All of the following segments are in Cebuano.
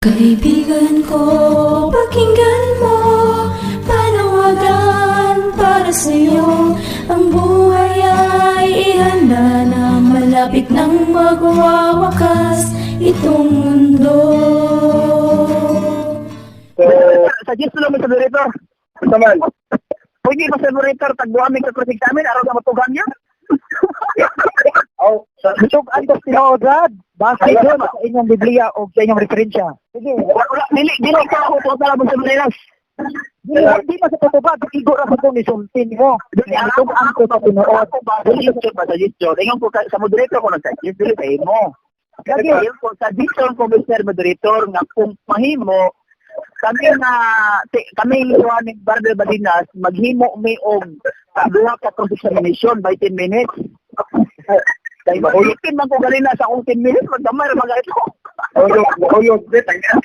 Kaibigan ko, pakinggan mo, panawagan para sa'yo. Ang buhay ay ihanda na, malapit nang magwawakas itong mundo. So, Suggest lang, Mr. Director. Ito man. Pwede, Mr. Director, tagbuha mi ka cross examine aron sa matugan niya. Oh, sa, Tug-an ko tinuod, Brad. Base doon sa inyong Biblia o sa inyong referensya. Sige. Wala, dili dili ka ako po sa Mr. Director. Dili di man sa patubag, igo ra sa itong isulti mo. Tug-an ko sa tinuod. Ako ba suggestion ba suggestion? Ingon ko sa moderator ko nag-suggest dili sa imo. Lagi. Lagi ko suggestion ko, Mr. Moderator, nga kung mahimo kami nga kami duha ni Barber Badinas maghimo mi og duha ka cross examination by 10 minutes. Kay mahulitin man ko galina sa akong 10 minutes, magdamay ra mga ito. Mahulog, mahulog, di, tag-at,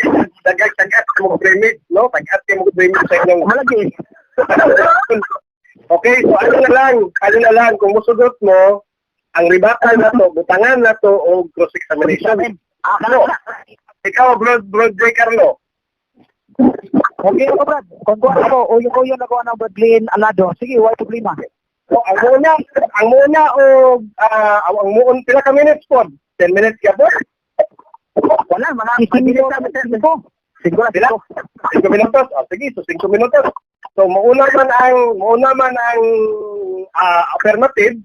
tag-at, tag-at mo remit, no? Tag-at mo remit sa inyong. Malagi. Okay, so ano na lang, kung musugot mo, ang rebuttal na to, butangan na to, o cross-examination. Ah, kana. Ikaw, Bro, J. Carlo. Okay ako, Brad. Kung kuha ako, uyo-uyo na ko ng Brad Glenn Alado. Sige, why problema? So, ang muna, o, ang muon, pila ka minutes po? 10 minutes ka po? Wala, mga Isip minutes ko, na, Mr. isip ko. Siguro, Pila? siguro. 5 minutos? Oh, sige, so 5 minutos. So, mauna man ang affirmative,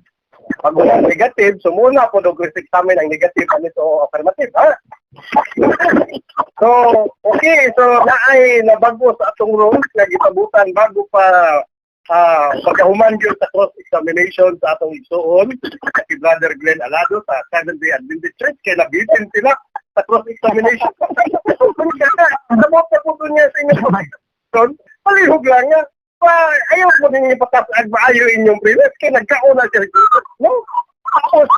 pag wala negative, so muna po do cross-examine ang negative ano ito affirmative, ha? So, okay, so naay nabago sa atong rules nga gipabutan bago pa pagkahuman gyud sa cross-examination sa atong igsuon si Brother Glenn Alado sa Seventh-day Adventist Church kay nabitin sila sa cross-examination. Sabot na po niya sa inyong question, palihog lang nga. Pa, ayaw mo ninyo patas-ag maayo inyong premise kay nagkauna siya. No? Tapos,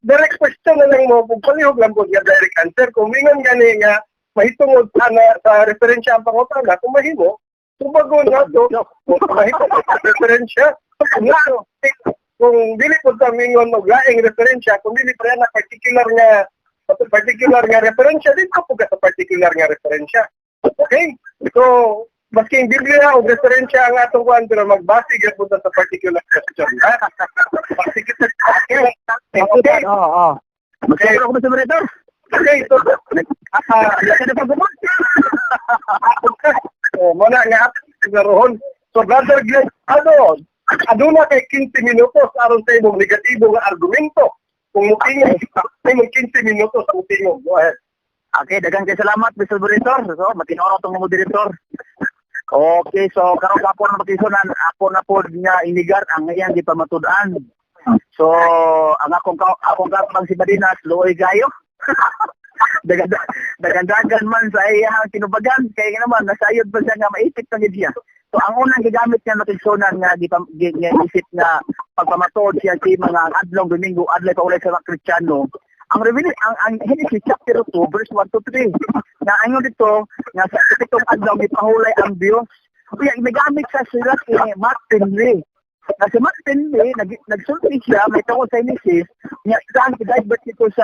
direct question na lang mo, kung palihog lang po niya direct answer. Kung mingon gani nga, mahitungod sa, na, sa referensya ang pangutana, kung mahimo, tubagon na to, kung mahimo sa referensya, nga, kung dili po ta mingon og laing referensya, kung dili pa na particular nga referensya, dito po ka sa particular nga referensya. Okay? So, maski yung Biblia o referensya ang atong kuan, pero magbase gyud po ta sa particular question. Ha? Particular. Okay, Okay. Brad. Oo, oo. Magkano ako, Mr. Moderator? Okay, so, Wala ka na pag-umot. Oh, muna nga ato. So, Brother Glenn, ano, aduna kay 15 minutos aron sa imong negatibo nga argumento. Kung mutingog, sa imong 15 minutos ang mutingog. Go ahead. Okay, daghang kay salamat, Mr. Moderator. So, matinoro tong moderator. Okay, so karon ako na matisunan, ako na po nga inigar ang iyang gipamatud-an. So, ang akong kapang si Badinas, luoy gayo. Dagandagan man sa iyang tinubagan kay nga naman nasayod pa siya nga maipit na gid siya. So ang unang gigamit niya matigsunan nga nga isip nga pagpamatuod siya si mga adlong Domingo adlay paulay sa mga Kristiyano. Ang reveal ang Genesis chapter 2 verse 1 to 3 na ayon dito nga sa pitong adlaw gipahulay ang Dios. Unya gigamit sa sulat ni Martin Lee. Na si Martin Lee nagsulti siya may tungod sa Genesis niya saan gidivert nito sa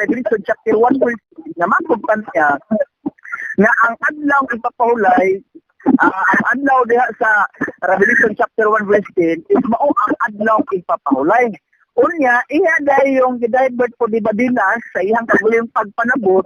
Revelation chapter 1 verse nga magpugtan niya nga ang adlaw ipapahulay, ang adlaw diha sa Revelation chapter 1 verse 10 is mao ang adlaw ipapahulay. Unya, iya dahil yung gidivert po di Badinas sa iyang kagulong pagpanabot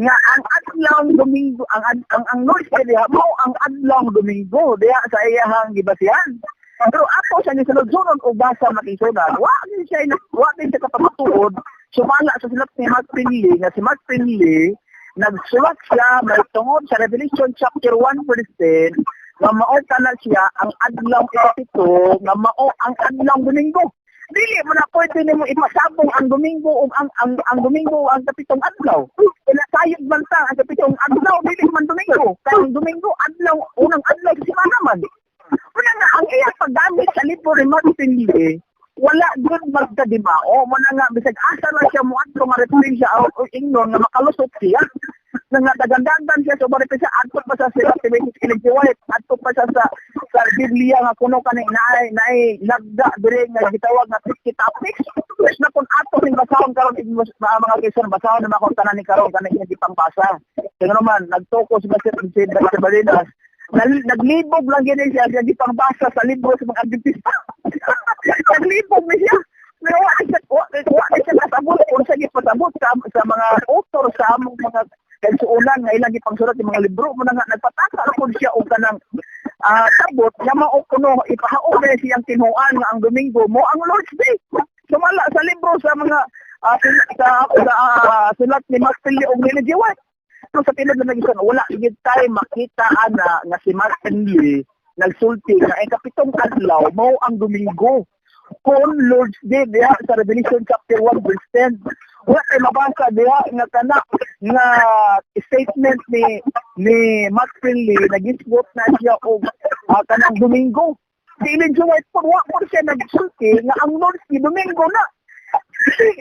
nga ang adlaw Domingo ang Lord's Day diha mao ang adlaw Domingo diha sa iyang gibasihan. Pero ako siya ni sunod-sunod og basa makisunan, wa din siya kapamatuod sumala sa sulat ni Mark Finley nga si Mark Finley nagsulat siya may tungod sa Revelation chapter 1 verse 10 nga mao kana siya ang adlaw ikapito nga mao ang adlaw Domingo. Dili mo na pwede nimo ipasabong ang Domingo ug ang Domingo ang kapitong adlaw. Pinasayod man ta ang kapitong adlaw dili man Domingo. Kay ang Domingo adlaw unang adlaw sa semana man. Una nga ang iyang paggamit sa libro ni Mark Finley wala gud magkadimao. Muna nga bisag asa lang siya moadto nga referensya o ingnon nga makalusot siya. Na nga dagandagan siya sa referensya adto pa sa sila si Mrs. Ellen G. White, adto pa siya sa Biblia nga kuno kani naay lagda diri nga gitawag nga 50 topics na kung ato ning basahon karon, mga kaigsuonan, basahon na akong tanan ni karon kanang iyang gipangbasa. Kaya naman nagtuko si Balinas, naglibog lang gini siya siya gipangbasa sa libro sa mga Adventista. Naglibog ni siya. Pero wa siya kasabot kung sa gipasabot sa mga author sa among mga kaigsuonan nga ilang gipangsulat yung mga libro mo na nga nagpataka ra pud siya og kanang sabot nga mao kuno ipahaog na siyang tinuan nga ang Domingo mo ang Lord's Day. Sumala sa libro sa mga sa sulat ni Mark Finley og Ellen G. White. Pero sa tinuod na nagison, wala gid tay makita ana nga si Mark Finley nagsulti nga ang kapitong adlaw mao ang Domingo kon Lord's Day diha sa Revelation chapter 1 verse 10. Wala tay mabasa diha nga kana nga statement ni Mark Finley nagisgot na siya og kanang Domingo. Si Ellen G. White po, wa po siya nagsulti nga ang Lord's Day Domingo na.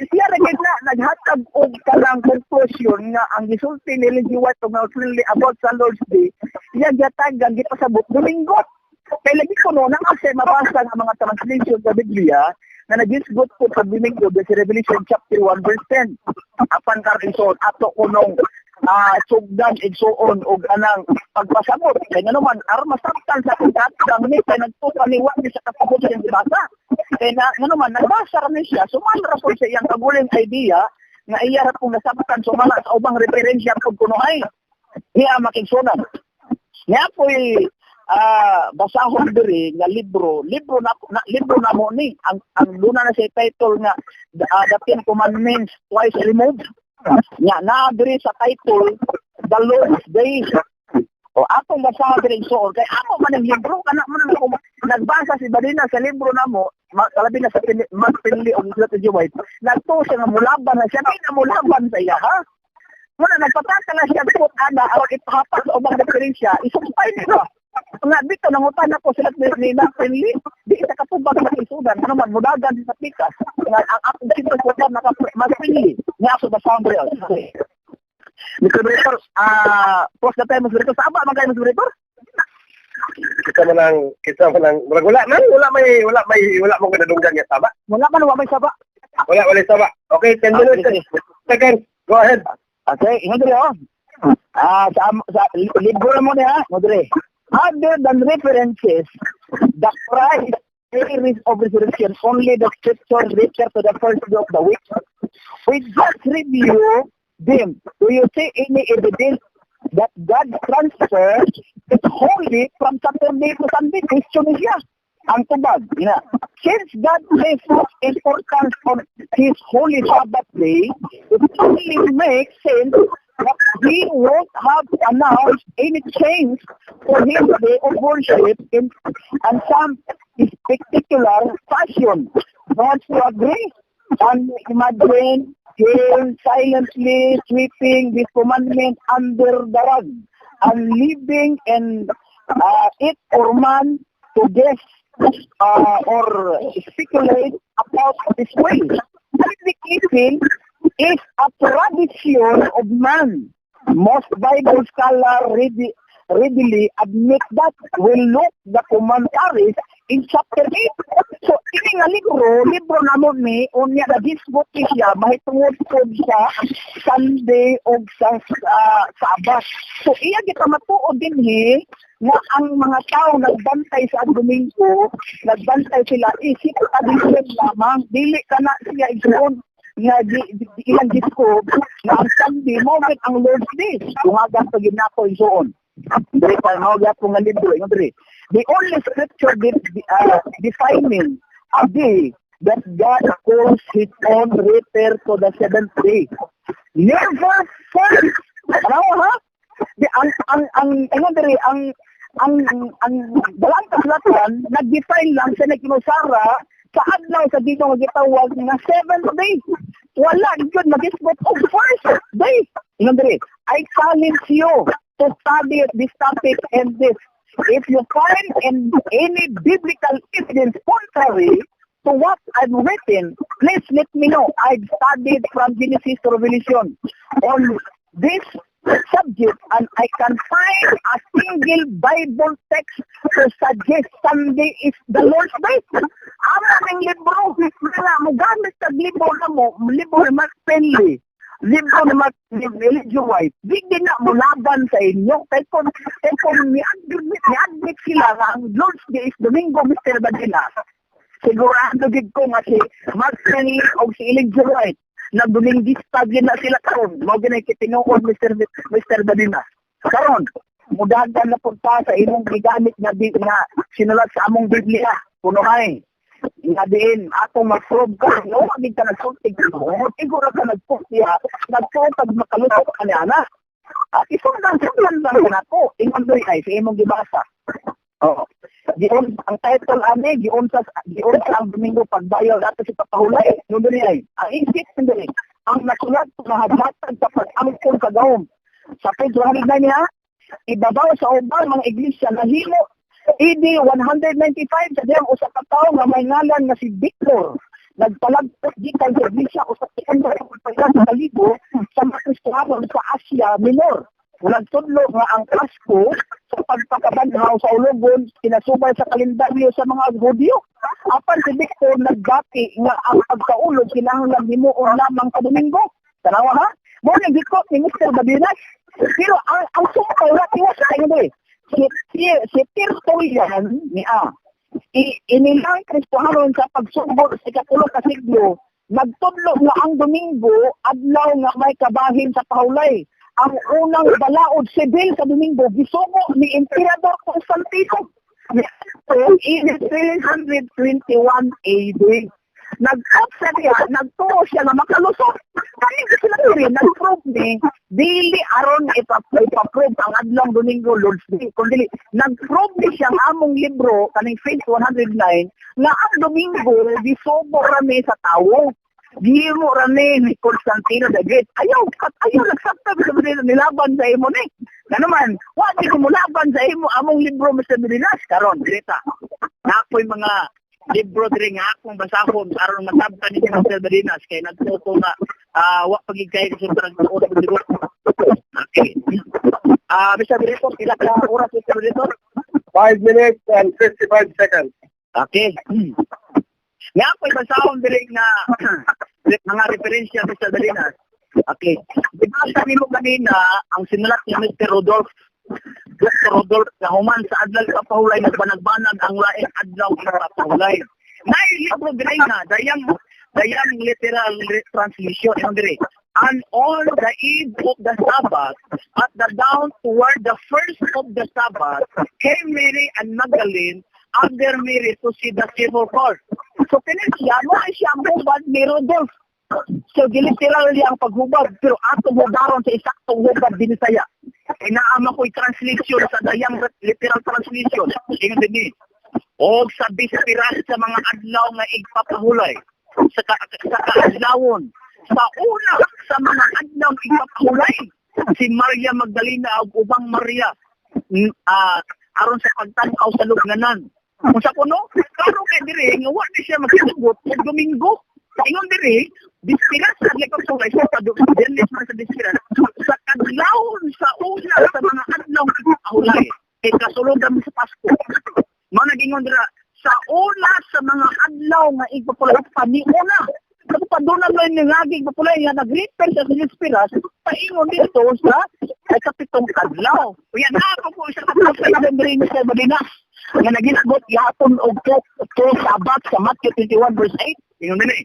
Siya ra gid na naghatag og kanang conclusion nga ang gisulti ni Ellen G. White ug Mark Finley about sa Lord's Day, iya gatagan gipasabot Domingo. Kay lagi ko no, nang kasi mabasa nga mga translation sa Biblia na nagisgot po sa Domingo sa Revelation chapter 1 verse 10. Apan karon so ato kunong sugdan, igsuon, og anang pagpasabot. Kay nga naman aron masabtan sa akong tatang ni kay nagtuka ni wa ni sa kasabot siyang gibasa. Kay na nga naman nagbasa ra ni siya sumala ra po sa iyang kaguling idea nga iya ra pong nasabtan sumala sa ubang referensya pud kunuhay. Hiya makigsunan. Nga po'y basahon diri nga libro, libro na mo ni ang duna na siya title nga The Ten Commandments Twice Removed. Nga na diri sa title The Lord's Day. O atong basahon diri igsuon kay amo man ang libro kana man ang ako nagbasa si Badina sa libro namo, kalabi na sa Mark Finley og Sulat G. White, nagtuo siya nga mulaban na siya, di na mulaban sa iya ha. Muna nagpataka na siya put ana aron ipahapak sa ubang referensya, isumpay niya. Nga dito nangutan ako sila ni Mark Finley, di sa katubag sa isudan, ano man mudagan sa pikas. Nga ang akong dito sa naka Mark Finley, nga ako basahon diri. Mr. Director, post na tayo, Mr. Director. Saba man kayo, Mr. Director? Kita mo lang, murag wala man, wala mo kanadunggan nga saba. Wala man, wa may saba. Wala, wala saba. Okay, 10 minutes. Okay. Seconds. Go ahead. Okay, ingon diri oh. Sa libro na mo niya, mo diri. Other than references, the Christ series of resurrection, only the scripture refer to the first day of the week. We just review them. Do you see any evidence that God transfers is holy from Saturday to Sunday? Question niya. Ang tubag, ina. Since God places much importance on His holy Sabbath day, it only makes sense that He won't have announced any change for His day of worship in and some spectacular fashion. Don't you agree? And imagine Him silently sweeping this commandment under the rug and leaving in it or man to guess or speculate about this way. Sunday keeping is a tradition of man. Most Bible scholars readily admit that. We look the commentaries in chapter 8. So, ini nga libro, libro namo ni, unya na gisgot ni siya, mahitungod po sa Sunday o sa Sabbath. So, iya kita matuod din he, nga ang mga tao nagbantay sa Domingo, nagbantay sila, isip tradisyon lamang, dili ka na siya igsoon nga ilang giskob na ang Sunday mo ang Lord's Day. Tungagan pa ginako igsoon. Diri pa mao gyapon nga libro ingon diri. The only scripture defining a day that God calls His own refer to the seventh day. Never first. Ano ha? Di, ang ingon diri ang dalang kasulatan nag-define lang sa nagkinusara sa adlaw sa Ginoo nga gitawag nga seventh day. Wala gyud magisgot og first day. Ingon diri, I challenge you to study this topic and this. If you find in any biblical evidence contrary to what I've written, please let me know. I've studied from Genesis to Revelation on this. subject and I can find a single Bible text to suggest Sunday is the Lord's Day. Amo ning libro, nga mo gamit sa libro na mo, libro ni Mark Penley, libro ni Mark ni Elijah White, di din na mo laban sa inyo. Kay kung ni-admit sila nga ang Lord's Day is Domingo, Mr. Badila, sigurado gid ko nga si Mark Penley o si Elijah White, nagdumingista gid na sila karon. Mao ginay kitinuod, Mr. Badina. Karon, mudagan na punta sa imong gigamit nga di nga sinulat sa among Biblia kunohay nga diin atong ma-prove ka no gid ka nagsulti no igora ka nagpusya nagtuo kag makalusot ka niana at isundan sundan lang nako. Ingon doy ay sa imong gibasa. Oh. Giun ang title ani, giunsa ang Domingo pagbayaw dato si Papahulay. Nung dili ay ang isip dili ang nasulat nga hatag sa pag-angkon sa gahom. Sa page 109 niya, ibabaw sa ubang mga iglesia, nahimo AD 195 sa diyang usa ka tawo nga may ngalan nga si Victor nagpalagpos gikan sa iglesia usa ka kalibo sa mga Kristiyano sa Asia Minor. Nagtudlo nga ang Pasko sa pagpakabanhaw sa ulogon kinasubay sa kalendaryo sa mga Hudyo. Apan si Victor nagbati nga ang pagkaulog kinahanglan himuon lamang sa Domingo. Tanawa ha? Mo ni gikot ni Mr. Babinas. Pero ang sumpay wala tiwas sa inyo eh. Si Tertullian ni A. Inilang Kristohanon sa pagsugod sa ikatulo ka siglo, nagtudlo nga ang Domingo adlaw nga may kabahin sa pahulay. Ang unang balaod sibil sa Domingo gisugo ni Emperador Constantino in 321 AD. Nag-up sa niya, nagtuo siya na makalusot. Kaya sila rin, nag-prove ni, dili aron ipa-prove ang adlong Domingo Lord's Day. Kundi, nag-prove ni siya ang among libro, kaning page 109, nga ang Domingo, gisugo rami sa tawo. Gihimo rami ni Constantino the Great. Ayaw, ayaw, nagsabta sa nilaban sa imo ni. Na naman, wa di ko mulaban sa imo among libro, Mr. Melinas. Karon, direta. Napoy mga libro diri nga akong basahon aron masabtan ni Mr. Melinas kay nagtuto nga wa pagid kay sa nagtuo sa libro. Okay. Mr. Director, pila ka oras, Mr. Director? 5 minutes and 55 seconds. Okay. Nga ako'y basahon diri nga mga referensya, Mr. Dalinas. Okay. Gibasa nimo kanina ang sinulat ni Mr. Rodolph, Dr. Rodolph, na human sa adlaw kapahulay nagbanagbanag ang laing adlaw kapahulay. Nay libro diri nga dayang literal translation ang diri. And on the eve of the Sabbath, at the dawn toward the first of the Sabbath, came Mary and Magdalene, other Mary, to see the sepulchre. So kini siya, mo ay siya ang hubad ni Rodolph. So giliteral niya ang paghubad, pero atong hubaron sa isaktong hubad binisaya. Kay naama ko'y translation sa dayang literal translation. Ingon dinhi. Og sa bispiras sa mga adlaw nga igpapahulay, sa kaadlawon, sa una sa mga adlaw nga igpapahulay, si Maria Magdalena ug ubang Maria aron sa pagtan-aw sa lubnganan. Kung sa kuno, klaro kay diri nga wa ni siya magsugot og Domingo. Ingon diri, bispiras sa adlaw pagsulay sa Biyernes man sa bispiras sa kadlawon sa una sa mga adlaw nga igpapahulay. Kay kasulod kami sa Pasko. Mao nagingon dira sa una sa mga adlaw nga igpapulay pa ni una. Kasi pa doon na lang nga igpapulay nga nag-refer sa bispiras, paingon dito sa ay kapitong kadlaw. Uya na ako po isa ka sa diri, Mr. Madinas, nga naginagot yapon og to Sabat sa Matthew 21 verse 8. Ingon dinhi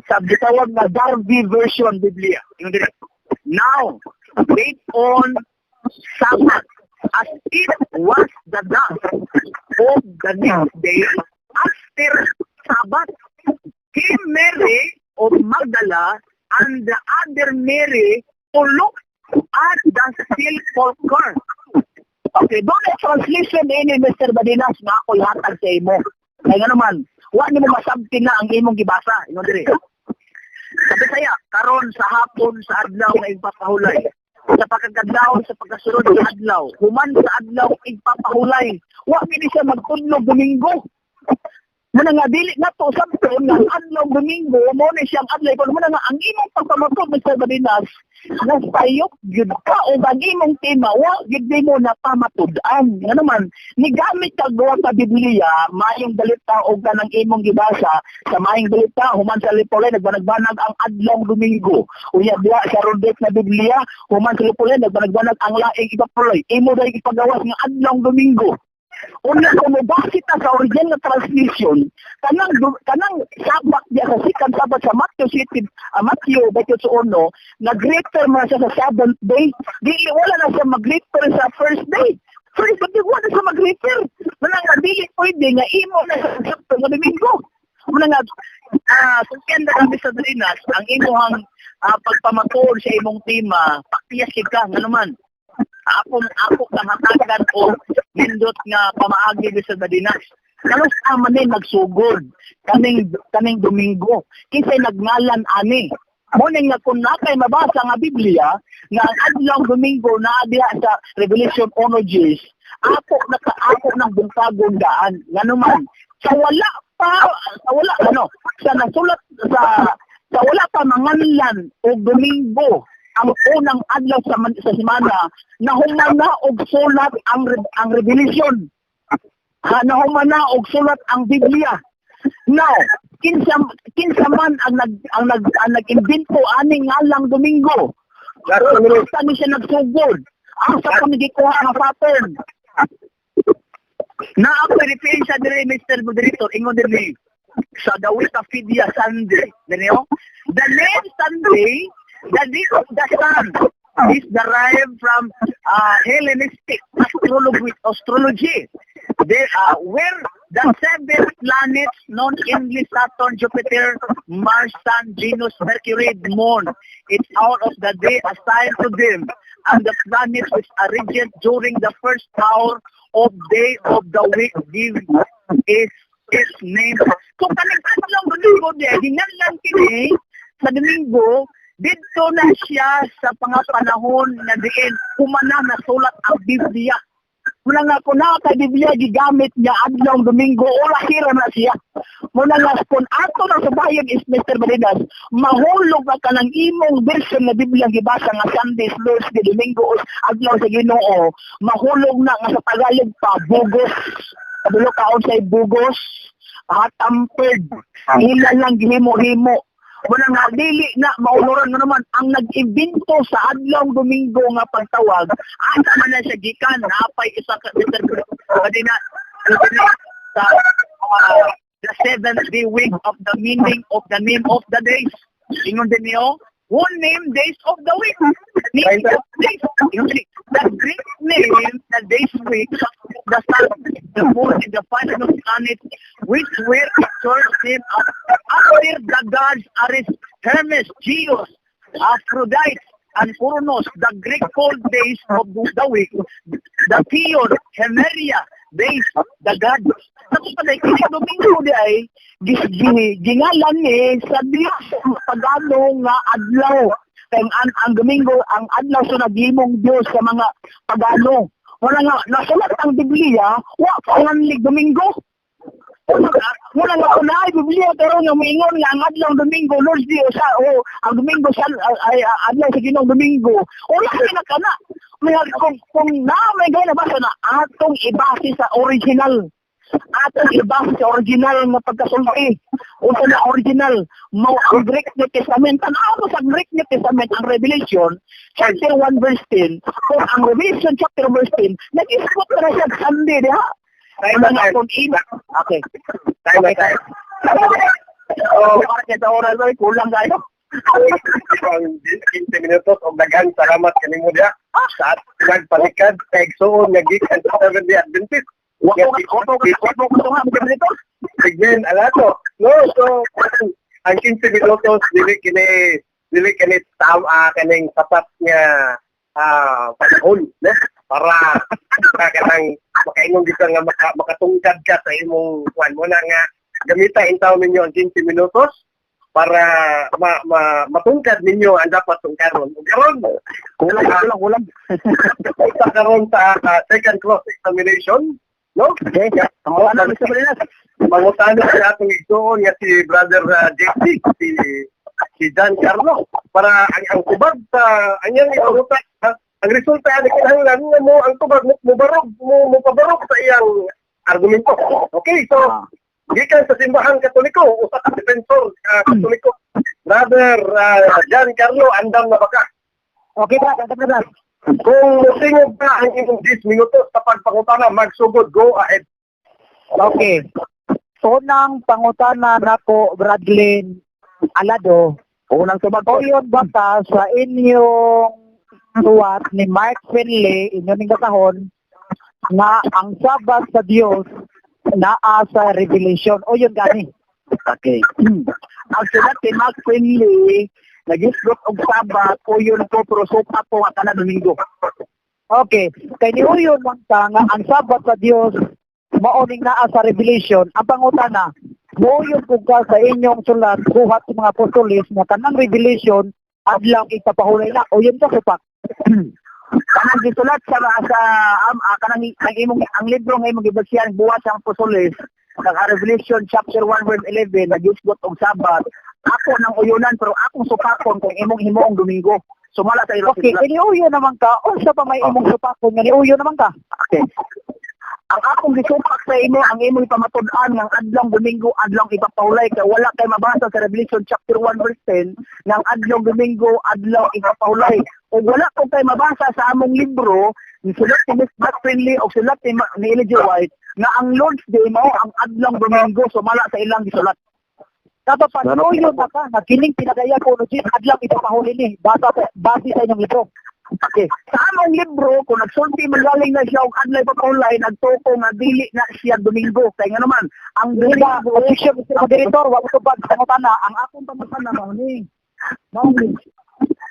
sa gitawag nga Darby version Biblia. Ingon dinhi. Now, wait on Sabbath as it was the dusk of the next day after Sabbath, came Mary of Magdala and the other Mary to look at the sepulchre. Okay, doon ay translation ini, Mr. Badinas, nga ako ihatag sa imo. Kaya nga naman, wa nimo masabti na ang imong gibasa. Ingon diri. Sa Bisaya, karon sa hapon sa adlaw nga igpapahulay. Sa pagkakadlawon sa pagkasunod sa adlaw, human sa adlaw igpapahulay. Wa gini siya magtudlo Domingo. Muna nga dili na to sabton nga ang adlaw Domingo mo ni siyang adlaw. Kung muna nga ang imong pagpamatuod, Mr. Badinas, Nasayop gyud ka o ang imong tema wa gyud nimo napamatud-an. Nga naman nigamit ka gawa sa Biblia, maayong balita og kanang imong gibasa sa maayong balita human sa Lipolay nagbanag-banag ang adlong Domingo. Unya diha sa Rodek na Biblia human sa Lipolay nagbanag-banag ang laing ipapuloy. Imo dai ipagawas nga adlong Domingo. Una, kung mobase ta sa original nga translation, kanang Sabbath diya sa second Sabbath sa Matthew 7, Matthew 21, nag-refer man siya sa seventh day. Dili, wala na siya mag-refer sa first day. First day, wala na siya mag-refer. Muna nga, dili pwede nga imo na sa Sabbath nga Domingo. Muna nga, kung kenda kami sa Drinas, ang imuhang pagpamatuod sa imong tema, paktiyas ka, nga naman, akong ako kang hatagan o nindot nga pamaagi sa Dadinas. Kanos man ni nagsugod kaning kaning Domingo, kinsay nagngalan ani? Mo nga kung nakay mabasa nga Biblia nga ang adlaw Domingo naa diha sa Revelation 1:10, ako nakaako ng buntagon daan. Nganuman sa wala pa, sa wala ano sa nasulat sa wala pa manganlan og Domingo ang unang adlaw sa semana, nahumana og sulat ang Revelation. Ha, nahumana og sulat ang Biblia. Now, kinsa man ang nag-imbento aning ngalang Domingo? Last minute. Asa ni siya nagsugod? Asa kami gikuha ang pattern? Na ako referensya dire, Mr. Moderator, ingon dire sa the Wikipedia Sunday. Ganyo? The name Sunday, the day of the sun, is derived from Hellenistic astrology. Where the seven planets known English Saturn, Jupiter, Mars, Sun, Venus, Mercury, Moon. It's out of the day assigned to them, and the planets which are regent during the first hour of day of the week give is its name. Kung kaning adlaw Domingo di, ginganlan kini sa Domingo, didto na siya sa pangapanahon nga diin humana nasulat ang Biblia. Muna nga kung naa kay Biblia gigamit niya adlaw Domingo, ula hira na siya. Muna nga kung ato na sa bayag is Mr. Baridas, mahulog na ka ng imong version na Biblia gibasa nga Sunday is Lord's Day, Domingo is adlaw sa Ginoo, mahulog na nga sa Tagalog pa bugos. Kabulo kaon sa bugos, tampered. Ila lang gihimo-himo. Muna nga dili na mauloran nga naman ang nag-imbento sa adlaw Domingo nga pagtawag, asa man na siya gikan napay isa ka Mr. Kadina sa the seventh day week of the meaning of the name of the days. Ingon din niyo, who name days of the week? Name of days. Ingon din, the Greek name the days week, the sun, the moon, and the five planets, which were source name after the gods Ares, Hermes, Zeus, Aphrodite, and Uranus, the Greek called days of the week, the Theon, Hemeria, days, the gods. Tapos pa dahil, kini Domingo di ay, gingalan ni sa Diyos pagano nga adlaw. Kaya ang Domingo, ang adlaw sa naghimong Diyos sa mga pagano. Wala nga, nasulat ang Biblia, wa pa nganlig Domingo. Wala nga kung naay Biblia pero nga moingon nga ang adlaw Domingo Lord's Day sa o ang Domingo sa ay adlaw sa Ginoong Domingo. Wala na kana. May kung na may gay nabasa na atong ibase sa original. Atong ibase sa original nga pagkasulti. Unsa na original? Mao ang Greek New Testament. Tan-aw mo sa Greek New Testament ang Revelation chapter 1 verse 10. Kung ang Revelation chapter verse 10, nag-isgot na siya Sunday diha. Time na time. Kung iba. Okay. Time na time. Oh, para sa oras ay kulang kayo. Ang 15 minutos og daghan salamat kanimo diha sa nagpalikad sa igsuon nga gikan sa Seventh Day Adventist. Wa ko ko ko ko nga dito. Again, alato. No, so ang 15 minutos dili kini tama kaning sapat nga panahon, no, para ka kanang makaingon gid ka nga makatungkad ka sa imong kuan mo na nga gamita intaw ninyo ang 15 minutos para matungkad ninyo ang dapat tungkaron. Ug karon Kulang kulang kulang. sa karon sa second cross examination, no? Okay. Ang ano Mr. Barinas? Mangutana sa atong igsuon nga si Brother JC, si Si John Carlo para ang tubag sa anyang ipanguta, ha? Ang resulta ani kinahanglan nga mo ang tubag mo mobarog mo mopabarog sa iyang argumento. Okay, so gikan sa Simbahang Katoliko, usa ka defensor Katoliko, Brother John Carlo, andam na ba ka? Okay, Brad, andam na, Brad. Kung mosingog ka ang imong 10 minutos sa pagpangutana, magsugod, go ahead. Okay. Unang pangutana nako, Brad Glenn Alado, Unang tubag ko. uyon ba ka sa inyong suwat ni Mark Finley, inyong ning basahon, nga ang Sabat sa Dios naa sa Revelation? Uyon gani? Okay. Ang sulat ni Mark Finley, nagisgot og Sabat, uyon ko, pero supa ko nga kana Domingo. Okay. Kay niuyon man ka nga ang Sabat sa Dios mao ning naa sa Revelation, ang pangutana, muuyon pud ka sa inyong sulat buhat sa mga apostoles nga kanang Revelation adlaw ipapahulay na? Uyon ka, supak? Kanang gisulat sa kanang ang imong ang libro nga imong gibasihan, Buhat sa Apostoles, kang Revelation chapter 1 verse 11 nagisgot og Sabat, ako nang uyunan pero akong supakon kung imong himuong Domingo. Sumala sa ilo. Okay, kay niuyon naman ka, unsa pa may imong supakon nga niuyon naman ka? Okay. Ang akong gisupak sa imo, ang imong ipamatud-an ng adlong Domingo, adlong ipapahulay, kay wala kay mabasa sa Revelation chapter 1 verse 10 ng adlong Domingo, adlaw ipapahulay. Ug wala ko kay mabasa sa among libro, ni sulat ni Miss Mark Finley o sulat ni Elijah White nga ang Lord's Day mao ang adlong Domingo, sumala sa ilang gisulat. Dapat pa niuyon na ka nga kining pinadayag uno Jis adlaw ipapahuli ni basa base sa inyong libro. Okay. Sa among libro, kung nagsulti magaling na siya og adlaw ipapahulay, nagtuko nga dili na siya Domingo. Kay nga naman, ang Di ba, Domingo objection, Mr. Moderator, wa mo tubag sa pangutana. Ang akong pangutana mao ni. Mao ni.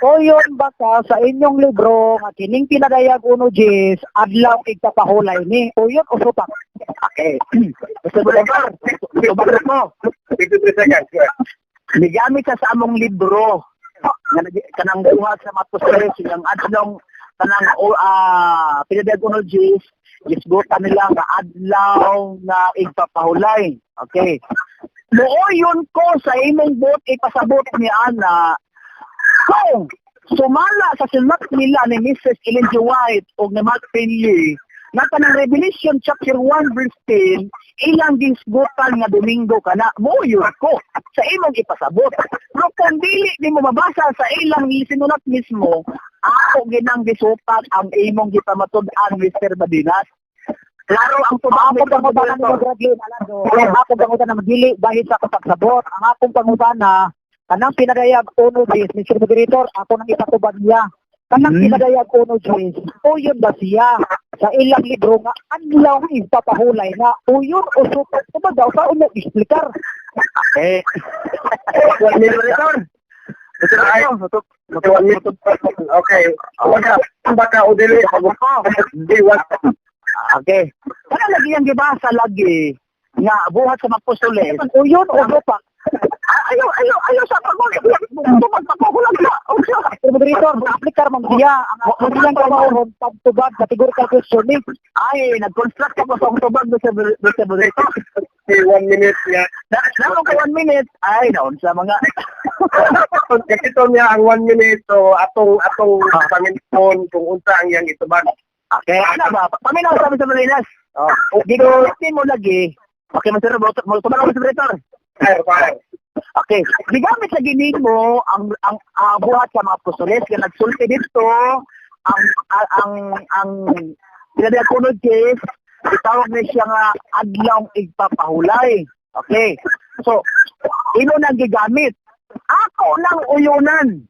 Uyon ba ka sa inyong libro nga kining pinadayag uno Jis adlaw igpapahulay ni? Uyon o supak? Okay. Mr. Moderator, tubag mo. 53 seconds. Go ahead. Gigamit siya sa among libro nga kanang buhat sa mga apostoles ang adlong kanang pinadayag uno Jis gisgutan nila nga adlaw nga igpapahulay. Okay. Mooyon ko sa imong buot ipasabot ni ana kung sumala sa sulat nila ni Mrs. Ellen G. White o ni Mark Finley na kanang Revelation chapter 1 verse 10 ilang gisgutan nga Domingo kana, mooyon ko sa imong ipasabot. Pero kung dili nimo mabasa sa ilang sinulat mismo, ako ginang gisupak ang imong gipamatud-an, Mr. Badinas. Klaro ang tubag. Ang akong pangutana ni Bradley Alado, ang akong pangutana magdili bahid sa akong pagsabot. Ang akong pangutana, kanang pinadayag uno Jis, Mr. Moderator, ako nang ipatubag niya. Kanang pinadayag uno Jis, uyon ba siya sa ilang libro nga adlaw ipapahulay na? Uyon o supak? Tubag daw sa uno explicar. Eh, 1 minute. Mr. Moderator, 1 minute. Okay. Baka, baka o dili. Di, one. Okay. Kana lagi ang gibasa lagi nga buhat sa mga apostoles. Uyon o supak? Ayaw, ayaw, ayaw sa pagod. Tubag pa ko lang sa. Mr. Moderator, ma-aplikar man siya. Ang akong iyang kamauhon, pagtubag, categorical question ni. Ay, nag-construct ako sa tubag, Mr. Mr. Moderator. Okay, 1 minute niya. Na, na ka 1 minute. Ay, naon sa mga Kasi niya ang 1 minute, so atong paminton kung unsa ang iyang itubag. Okay, ano ba? Paminaw sa Mr. Molinas. Oh. Gigamit mo lagi. Okay, Mr. Moderator, tubag ako, Mr. Moderator. Fire, fire. Okay, gigamit sa ginimo ang buhat sa mga apostoles nga nagsulti dito ang pinadayag kuno case itawag ni siya nga adlaw igpapahulay. Okay. So, ino nang gigamit. Ako nang uyunan.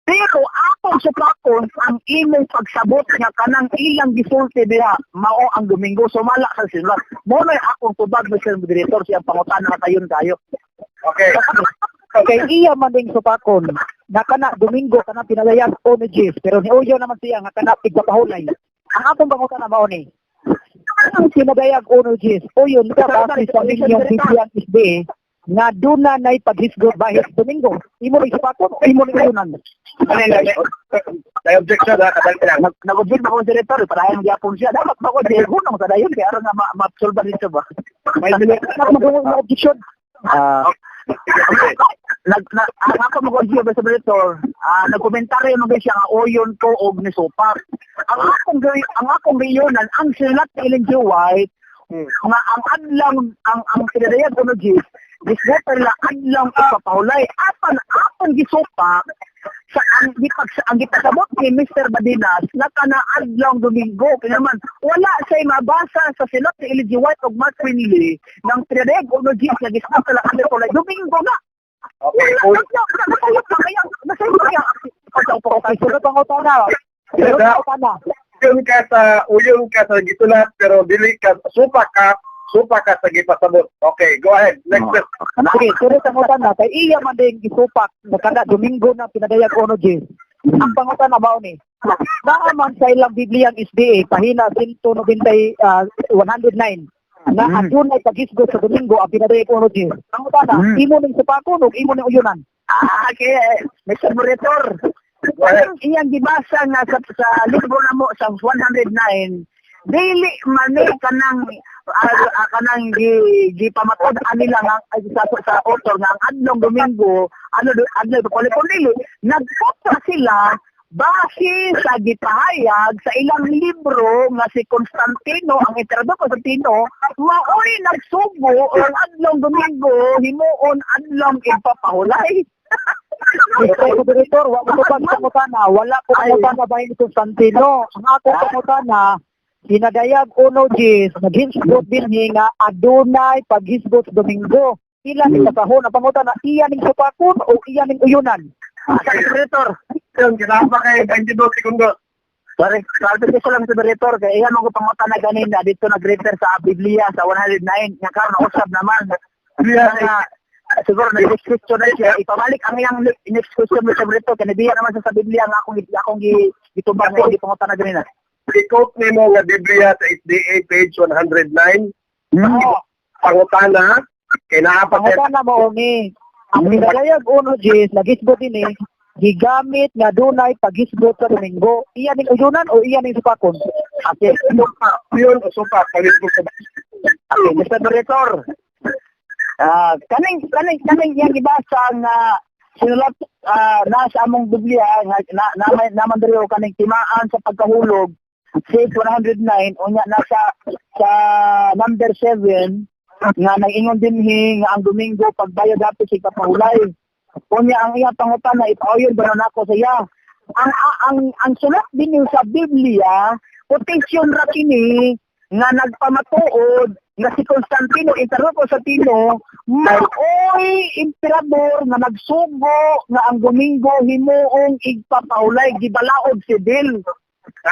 Pero akong supakon ang imong pagsabot nga kanang ilang gisulti diha mao ang Domingo sumala sa sinulat. Mo na akong tubag, Mr. Moderator, siyang pangutana nga tayon kayo. Okay. Kay iya man ding supakon na kana Domingo kana pinadayag uno Jis, pero niuyo naman siya nga kana igpapahulay. Ang akong pangutana mao ni. Ang pinadayag uno Jis, uyon ka base sa inyong Biblia SB nga duna nay paghisgot bahid Domingo? Imo ni supakon o imo ni uyunan? May objection ha, kadali lang. Nag-object ba ko, Director? Para ayaw magyapon siya. Dapat ba ko, di hunong sa dayon kay aron nga ma-solve dito ba? May minute. Nak magdungog na objection. Ah, Okay. Nag na, ang ako mo siya sa moderator, nagkomentaryo man siya nga uyon ko og nisupak. Ang akong gayunan ang sinulat ni Ellen G. White nga ang adlaw ang pinadayag uno Jis gisgutan nila adlaw ipapahulay, apan apan gisupak sa ang gipag sa ang gipasabot ni Mr. Badinas na kana adlaw Domingo, kaya naman wala siya mabasa sa sinulat ni Ellen G. White ug Mark Finley ng pinadayag uno Jis nga gisgutan nila adlaw ipapahulay Domingo na. Okay, Wala, nasayop na kaya, nasayop kaya. Okay, sunod pangutana. Sunod pangutana. Uyon ka sa gitulat pero dili ka supak ka sa gipasabot. Okay, go ahead. Next question. Sige, sunod pangutana kay iya man din gisupak na kada Domingo na pinadayag uno Jis. Ang pangutana mao ni, naa man sa ilang Bibliang SDA pahina 190, 109 na adunay paghisgot sa Domingo ang pinadayag uno Jis. Pangutana, imo ning supakon ug imo ning uyunan? Ah, okay, Mr. Moderator. Go ahead. Ang iyang gibasa nga sa libro na mo sa 109, dili man ni kanang gi gipamatod nila nga ay, sa author nga ang adlong Domingo ano adlaw ipapahulay, dili nagkontra sila base sa gipahayag sa ilang libro nga si Constantino, ang emperador Constantino, maoy nagsugo ang adlong Domingo himuon adlong ipapahulay. Mr. Moderator, wa ko pa pangutana, wala ko pangutana bahin ni Constantino. Ang akong pangutana, pinadayag uno Jis, naghisgot dinhi nga adunay paghisgot sa Domingo. Ila ning kasahon ang pangutana, iya ning supakon o iya ning uyunan? Sa moderator. Yun, kinapa kay 22 segundos. Sorry, sorry ko lang sa moderator kay iya mo ko pangutana ganina dito nag-refer sa Biblia sa 109 nga karon usab naman. Yeah. Nga, siguro na next question na siya. Ipabalik ang iyang next question, Mr. Moderator, kay nabiya naman siya sa Biblia nga akong gitubang nga iyang pangutana ganina. I-quote nimo nga Biblia sa SDA page 109. Oo. Pangutana kay naa pa sa Pangutana mao ni, ang pinadayag uno Jis, naghisgot dinhi, gigamit nga dunay paghisgot sa Domingo. Iya ning uyunan o iya ning supakon? Okay. Supak, yun o supak, palibog sa Okay, Mr. Moderator. Ah, kaning iyang gibasa nga sinulat na sa among Biblia nga na, na, naman diri kaning timaan sa pagkahulog page 109, unya nasa sa number 7 nga nag-ingon dinhi nga ang Domingo pagbayad dapit sa ipapahulay. Unya ang iya pangutana, ipauyon ba na nako sa iya? Ang sulat dinhi sa Biblia, quotation ra kini nga nagpamatuod nga si Constantino, Emperador Constantino, maoy emperador nga nagsugo nga ang Domingo himuong igpapahulay, gibalaod sibil.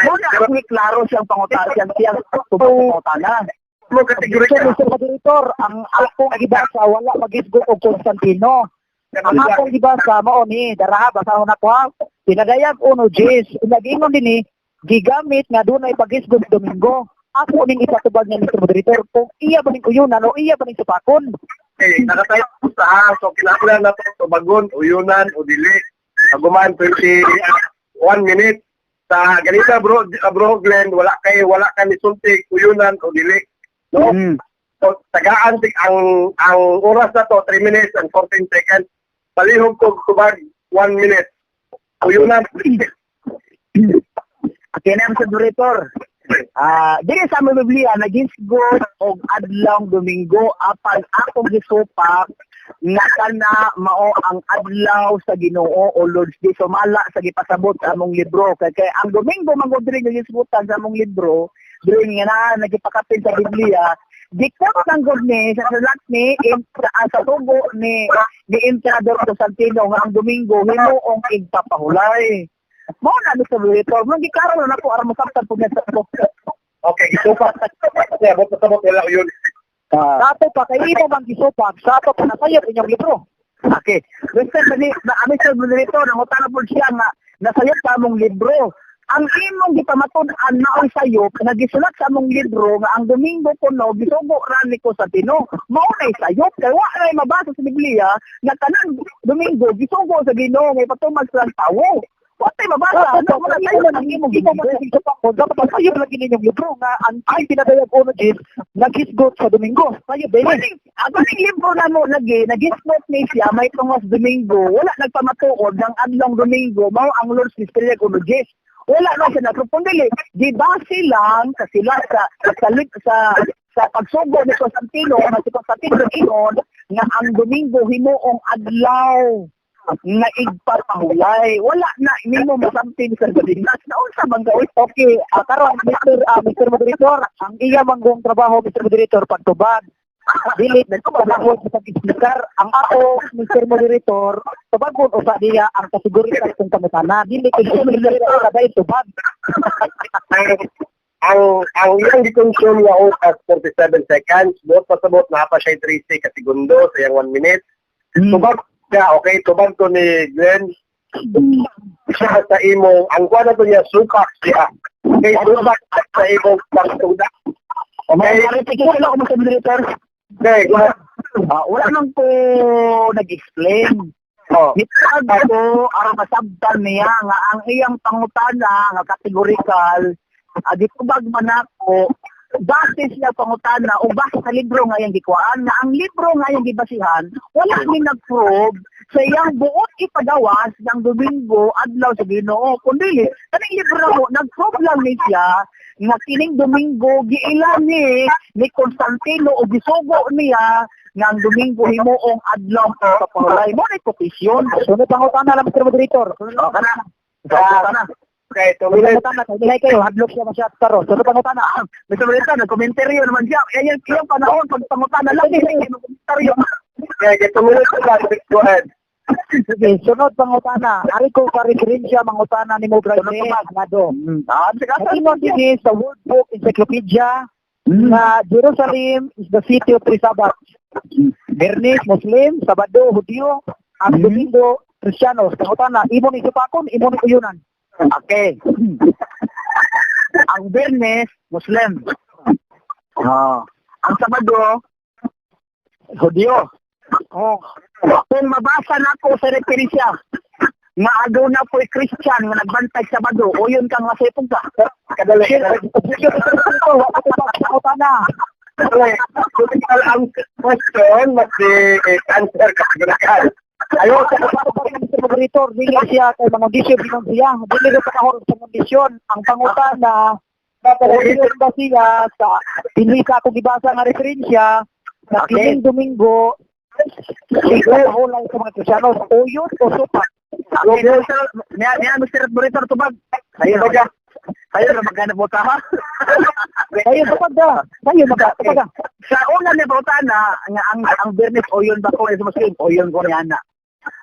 Muna akong klaro siyang panguta siyang siyang pangutana. Mo kategory So, ka. Mr. Moderator, ang akong gibasa wala magisgot og Constantino. Ang akong gibasa mao ni, daraha basahon nako ha. Pinadayag uno Jis, nag-ingon dinhi gigamit nga dunay paghisgot sa Domingo. Ako ning ipatubag niya, Mr. Moderator, kung iya ba ning uyunan o iya ba ning supakon. Okay, nakatayo sa ha. So kinahanglan na to tubagon, uyunan o dili. Aguman 21 minute. Sa ganita bro Glenn, wala ka ni sulti uyunan o dili. No? So, tagaan ang oras na to 3 minutes and 14 seconds. Palihog ko tubag 1 minute. Uyunan. Okay na, Mr. Moderator. Ah, dili sa among Biblia nagisgot og adlong Domingo, apan akong gisupak nga kana mao ang adlaw sa Ginoo o Lord's Day sumala sa gipasabot sa among libro, kay ang Domingo man gud diri nga gisgutan sa among libro diri nga na nagipakapin sa Biblia, dikot ng gud ni sa sulat ni sa tugo ni Emperador Constantino nga ang Domingo himuong igpapahulay. Mao na, Mr. Moderator, mao giklaro na nako aron masabtan pud sa ko. Okay, gisupak. Kasi abot na sabot wala uyun. Sa ato pa kay imo bang gisupak, sa ato pa nasayop inyong libro. Okay. Mr. Bani, na Mr. Moderator, nangutana po siya nga nasayop sa among libro. Ang imong gipamatud-an maoy sayop nga gisulat sa among libro nga ang Domingo kuno gisugo ra ni Constantino. Mao nay sayop kay wa nay mabasa sa Biblia nga tanan Domingo gisugo sa Ginoo nga ipatuman sa tawo. Wa tay mabasa. Dapat Ano mo na imo tayo man ang imong imo man ning supakon, dapat sayo lagi ninyong libro nga ang ay pinadayag uno Jis naghisgot sa Domingo. Sayo dili. Maning, ang maning libro na mo lagi, nag-isnot ni siya, may tungos Domingo, wala nagpamatuod ng adlong Domingo, mao ang Lord's Mystery uno Jis. Wala na siya nagpupundili. Di ba silang, kasi sila sa pagsugo ni Constantino, nga si Constantino ingon, nga ang Domingo himuong adlaw nga igpapahulay. Wala na nimo masamtin sa Badinas. Naunsa bang gawin? Okay, karon Mr. Moderator, ang iya manggong trabaho, Mr. Moderator, pagtubag. Dili trabaho sa pag-explicar. Ang ako, Mr. Moderator, tubagon usa diya ang kategorikal kung pangutana. Dili kay Mr. Moderator kada tubag. Ang iyang gi-consume nga oras 47 seconds, buot pasabot naa pa siya 30 ka segundo sa iyang 1 minute. Tubag siya, okay, tubag to ni Glenn. Siya sa imong, ang kuha na to niya, supak siya. Okay, supak sa imong pagtuda. Okay, Okay, clarification ako, Mr. Moderator. Okay, go ahead. Ah, wala nang ko nag-explain. Oh. Nitag ko aron masabtan niya nga ang iyang pangutana nga kategorikal, gitubag man ako base siya pangutana o base sa libro nga iyang gikuhaan, nga ang libro nga iyang gibasihan wala ni nag-prove sa iyang buot ipagawas ng Domingo adlaw sa Ginoo, kundi kaning libro na mo nag-prove lang ni siya nga kining Domingo giila ni Constantino o gisugo niya nga ang Domingo himuong adlaw sa pahulay mo na kopisyon. Sunod pangutana lang, Mr. Moderator. Oh, kana. Kana. Okay, 2 Sunod minutes. pangutana, kay dili kayo hadlok siya masyado karon. Sunod pangutana. Mr. Moderator, nagkomentaryo naman siya. Yan yung panahon, pag pangutana lang, hindi kayo magkomentaryo. Okay, 2 minutes lang. Go ahead. Sige, sunod pangutana. Ari ko pa referensya mangutana nimo, Brad. Sunod pa ba? Alado. Ah, sige, Naingon dinhi sa World Book Encyclopedia na Jerusalem is the city of three Sabbaths. Biyernes, Muslim; Sabado, Hudyo; ang Domingo, Kristiyanos. Pangutana, imo ni supakon, imo ni uyunan? Okay. Ang Biyernes, Muslim. Oh. Ang Sabado, Hudyo. Oh. Kung mabasa na ko sa referensya, nga aduna po'y Christian nga nagbantay Sabado, uyon kang masipog ka. Kadali, kadali. Pangutana. Kadali. Critical ang question, must be answer categorical. Ayo, sa Mr. Moderator, dili siya kay mga kondisyon dingon siya. Dili ko pakahor sa kondisyon. Ang pangutana, uyon ba siya sa dinhi sa akong gibasa nga referensya na kining Domingo igpapahulay sa mga Kristiyano, uyon o supak? Okay, Mr. Niya, Mr. Moderator, tubag. Sayo, sayo na maghanap mo ka, ha? Sayo tubag da. Sayo maga, tubag. Sa una niya pangutana, nga ang Biyernes, uyon ba ko sa Muslim? Uyon ko niya na.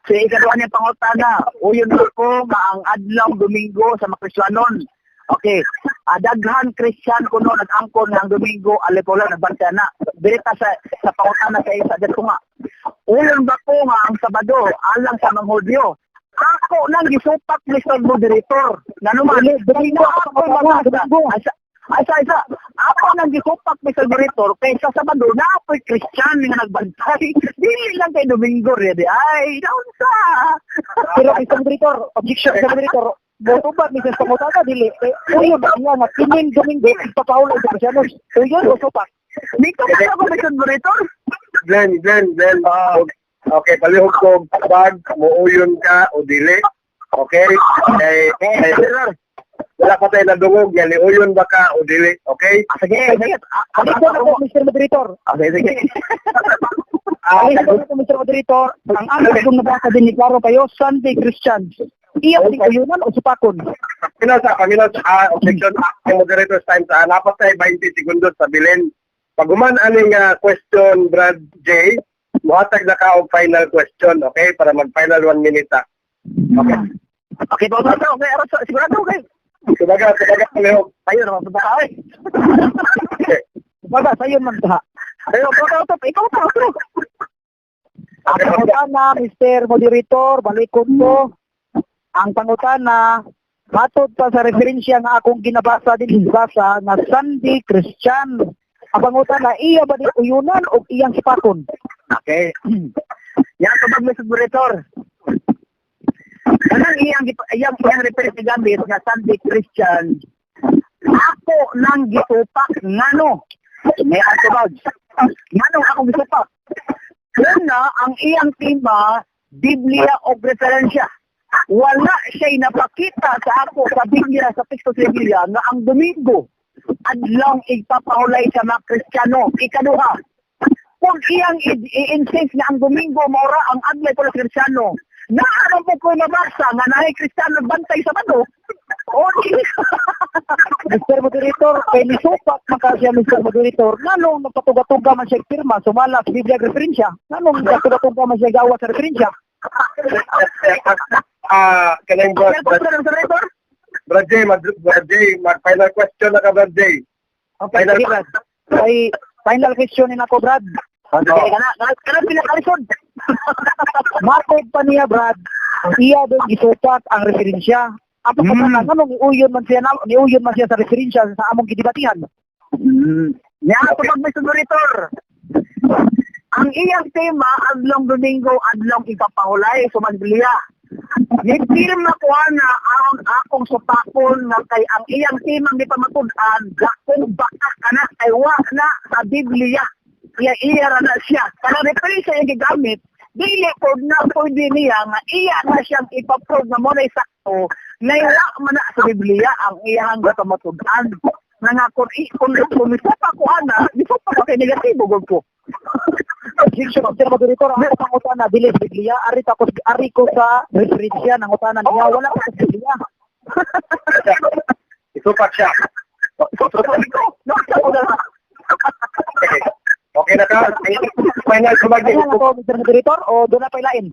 Sa ikaduha niya pangutana, uyon ba ko nga ang adlaw Domingo sa mga Kristiyanon? Okay. Daghan Christian kuno nag-angkon nga ang Domingo alipola nagbantay na. Direta sa pangutana sa isa ko nga. Uyon ba ko nga ang Sabado alang sa mga Hudyo? Ako nang gisupak, Mr. Moderator. Ngano man, Domingo ako ang mabasa. Domingo. Asa, asa, isa. Ako nang gisupak, Mr. Moderator, kay sa Sabado na ako'y Christian nga nagbantay. Dili lang kay Domingo ready. Ay, naunsa. Pero Mr. Moderator, objection, Mr. Moderator, motubag ni sa pangutana dili. Eh, uyon ba siya nga kining Domingo igpapahulay sa Kristiyano? Uyon o supak? Dito ka ako, Mr. Moderator. Glenn, Glenn, Glenn. Okay, palihog ko bag, muuyon ka o dili. Okay? Eh, eh, wala pa tayo nadungog, yan, uyon ba ka o dili? Okay? Ah, sige, sige. Ano ko na po, Mr. Moderator? Ah, sige, sige. Ano ko na po, Mr. Moderator? Ang akong nabasa din ni klaro kayo, Sunday Christians. Iya ba uyunan o supakon? Paminaw sa objection, ang moderator's time sa napat tayo 20 segundos sa bilin. Pag human aning question, Brad J, muhatag na ka og final question, okay? Para mag-final 1 minute. Ah. Okay. Okay, ba ba okay, aros sigurado okay. Tubaga, tubaga, palihog. Tayo na ba ay. Okay. Baga, sayon man ta. Tayo ba ka ikaw pa ikaw. Ang pangutana, Mr. Moderator, balikon ko. Ang pangutana, matod pa sa referensya nga akong ginabasa din basa nga Sunday Christian. Ang pangutana, iya ba di uyunan o iyang sipakon? Okay. Yan tubag, Mr. Moderator. Kanang iyang reference gamit nga Sunday Christian, ako nang gitupak. Ngano? May atubag. Ngano ako gitupak? Una, ang iyang tema, Biblia o referensya. Wala siya'y napakita sa ako sa Biblia, sa teksto sa Biblia, nga ang Domingo, adlong igpapahulay sa mga Kristiyano. Ikaduha, kung iyang i-insist nga ang Domingo maura ang adlay para sa Kristiyano, naa po ko nabasa nga naay Kristiyano bantay sa Sabado? O di. Mr. Moderator, kay nisupak man ka siya, Mr. Moderator, nganong nagpatuga-tuga man siya pirma, sumala sa Biblia referensya? Nganong nagpatuga-tuga man siya gawa sa referensya? Ah, kanang Kaya Brad, ko Mr. Moderator? Brad J, Brad J, mag final question na ka, Brad J. Okay, Final sige, Brad. Ay, final question ni nako, Brad. Okay, kana pinakalisod. Matod pa niya, Brad, iya doon gisupak ang referensya. Ang pagkakataon, anong niuyon man siya sa referensya sa among gidibatihan? Niya ako pag Mr. Moderator. Ang iyang tema, adlong Domingo, adlong ipapahulay, sumaglia. Nipirma ko na ang akong supakon nga kay ang iyang temang di pamatud-an, gakong baka kana kay wa na sa Biblia. Iya iya ra na siya. Kana referensya iyang gigamit, dili po na pwede niya nga iya na siyang ipaprove nga mo na sakto na wa man na sa Biblia ang iyang pamatud-an. Na nga kung misupa ko ana, misupa ko kay negatibo gud ko. Objection, Mr. Moderator, ang ako pangutana, dili sa Biblia, ari ko, ari ko sa referensya ng utana niya, wala ko sa Biblia. Isupak siya. Sabi ko, no, ko na. Okay. Okay na ka? Final tubag Final na to, Mr. Moderator, o doon na pa ilain?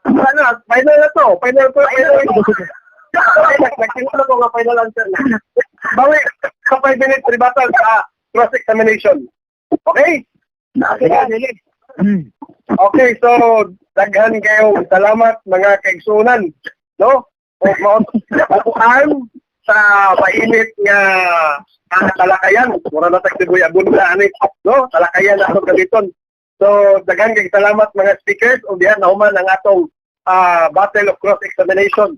Ano, final na to. Final ko. Final. Nagtingin ko nga final answer na. Bawi, sa 5 minutes rebuttal sa cross-examination. Okay? Sige, sige. Okay, so daghan kayo salamat, mga kaigsunan, no? O maupuan sa mainit nga talakayan. Mura na tag Sibuya Bunda ani, no? Talakayan na atong gamiton. So daghan kay salamat, mga speakers, ug diha nahuman ang atong battle of cross examination.